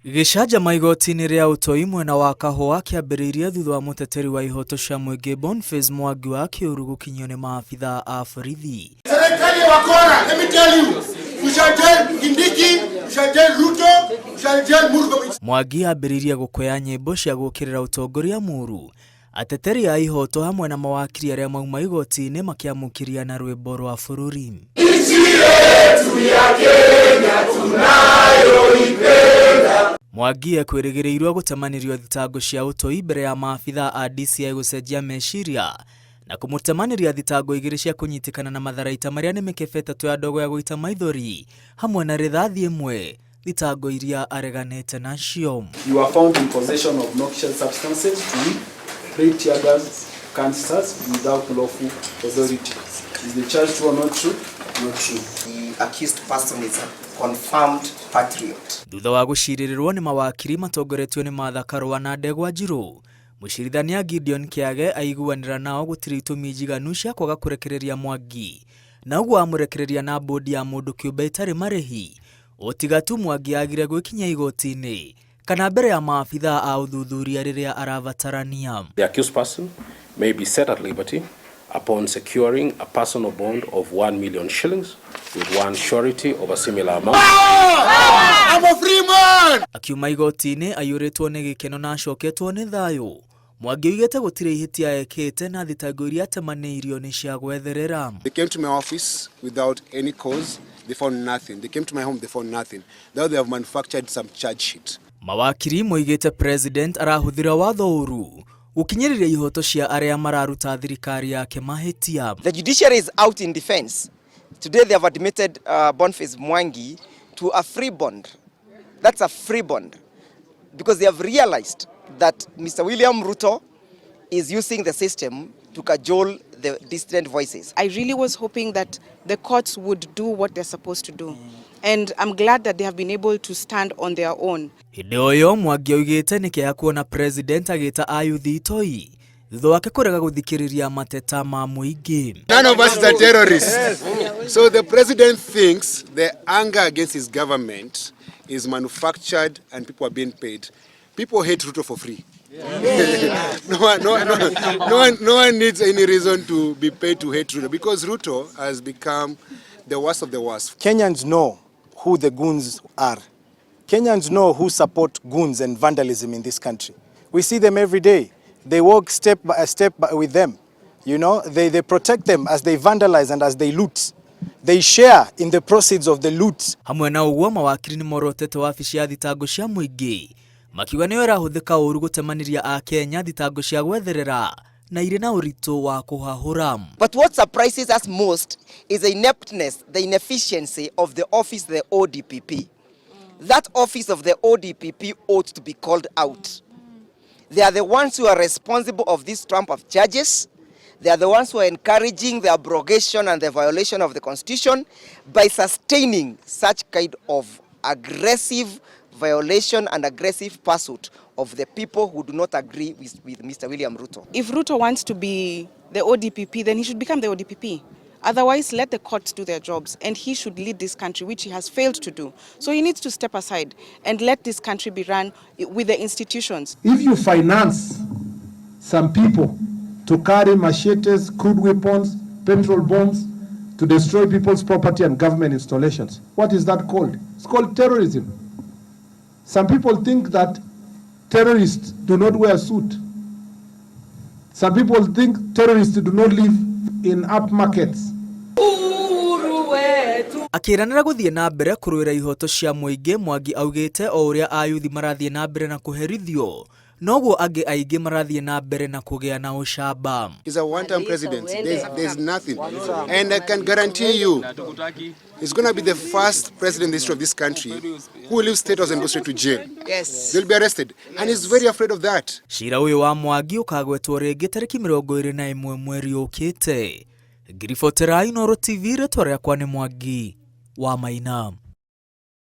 Gĩcanjama igoti-inĩ rĩa ũtoi mwena wa Kahũa kĩambĩrĩirie thutha wa mũteteri wa ihoto cia mũingĩ Boniface Mwangi wa Kĩũru gũkinyio nĩ maabithaa a borithi. Serikali ya wakora, let me tell you, we shall jail Kindiki, we shall jail Ruto, we shall jail Murkomen. Mwangi ambĩrĩirie gũkũya nyĩmbo cia gũũkĩrĩra ũtongoria mũũru, ateteri a ihoto hamwe na mawakiri arĩa mauma igoti-inĩ makĩamũkĩria na rwĩmbo rwa bũrũri. Nchi yetu ya Kenya tunayoipenda. Mwangi ekwĩrĩgĩrĩirwo gũtemanĩrio thitango cia ũtoi mbere ya maabithaa a DCI gũcenjia meciria na kũmũtemanĩria thitango igĩrĩ cia kũnyitĩkana na matharaita marĩa nĩ mĩkebe ĩtatũ ya ndogo ya gũita maithori hamwe na rithathi ĩmwe, thitango iria areganĩte nacio. You are found in possession of noxious substances to wit, three tear gas canisters without lawful authority. Is the charge true or not true? Not true. The accused person is a confirmed patriot. Thutha wa gũcirĩrĩrwo nĩ mawakiri matongoretio nĩ Martha Karũa na Ndegwa Njirũ, mũcirithania Gideon Kĩage aiguanĩra nao gũtirĩ itũmi njiganu cia kwaga kũrekereria Mwangi na ũguo amũrekereria na mbũndi ya mũndũ kĩũmbe ĩtarĩ marĩhi o tiga tu Mwangi agire gwĩkinyia igoti-inĩ kana mbere ya maabithaa a ũthuthuria rĩrĩa arabatarania. The accused person may be set at liberty upon securing a personal bond of 1 million shillings with one surety of a similar amount. I'm a free man! Akiuma igoti-inĩ aiyũrĩtwo nĩ gĩkeno na acoketwo nĩ thayũ, Mwangi oigĩte gũtirĩ ihĩtia ekĩte na thitango iria atemanĩirio nĩ cia gwetherera. They came to my office without any cause. They found nothing. They came to my home, they found nothing. Now they have manufactured some charge sheet. Mawakiri moigĩte President arahũthĩra watho ũru gũkinyĩrĩria ihoto cia arĩa mararuta thirikari yake mahĩtia. The judiciary is out in defense. Today they have admitted Boniface Mwangi to a free bond. That's a free bond because they have realized that Mr. William Ruto is using the system to cajole the dissident voices. I really was hoping that the courts would do what they're supposed to do. And I'm glad that they have been able to stand on their own. Hĩndĩ o ĩyo Mwangi oigĩte nĩ kĩeha kuona President agĩta ayuthi itoi thutha wake kũrega gũthikĩrĩria mateta ma mũingĩ. None of us is a terrorist. So the president thinks the anger against his government is manufactured and people are being paid. People hate Ruto for free. No one, no, no, no one, no one needs any reason to be paid to hate Ruto because Ruto has become the worst of the worst. Kenyans know who the goons are. Kenyans know who support goons and vandalism in this country. We see them every day. They walk step by step with them. They protect them as they vandalize and as they loot. They share in the proceeds of the loot. Hamwe na ũguo mawakiri nĩ morotete wabici ya thitango cia mũingĩ makiuga nĩyo ĩrahũthĩka ũru gũtemanĩria Akenya thitango cia gwetherera na irĩ na ũritũ wa kũhahũra. But what surprises us most is the ineptness, the inefficiency of the office of the ODPP. That office of the ODPP ought to be called out. They are the ones who are responsible of this trump of charges. They are the ones who are encouraging the abrogation and the violation of the Constitution by sustaining such kind of aggressive violation and aggressive pursuit of the people who do not agree with Mr. William Ruto. If Ruto wants to be the ODPP, then he should become the ODPP. Otherwise, let the courts do their jobs, and he should lead this country, which he has failed to do. So he needs to step aside and let this country be run with the institutions. If you finance some people to carry machetes, crude weapons, petrol bombs, to destroy people's property and government installations, what is that called? It's called terrorism. Some people think that terrorists do not wear a suit. Some people think terrorists do not live in upmarkets. Akĩranĩra gũthiĩ na mbere kũrũĩra ihoto cia mũingĩ, Mwangi augĩte o ũrĩa ayuthi marathiĩ na mbere na kũherithio noguo angĩ aingĩ marathiĩ na mbere na kũgĩa na ũcamba. He's a one-term president. There's nothing. And I can guarantee you, he's going to be the first president in the history of this country who will leave State House and go straight to jail. Yes. They'll be arrested. And he's very afraid of that. Cira ũyũ wa Mwangi ũkagwetwo rĩngĩ tarĩki 21 mweri ũkĩte. Ngiribotera Inooro TV, rĩtwa rĩakwa nĩ Mwangi wa Maina.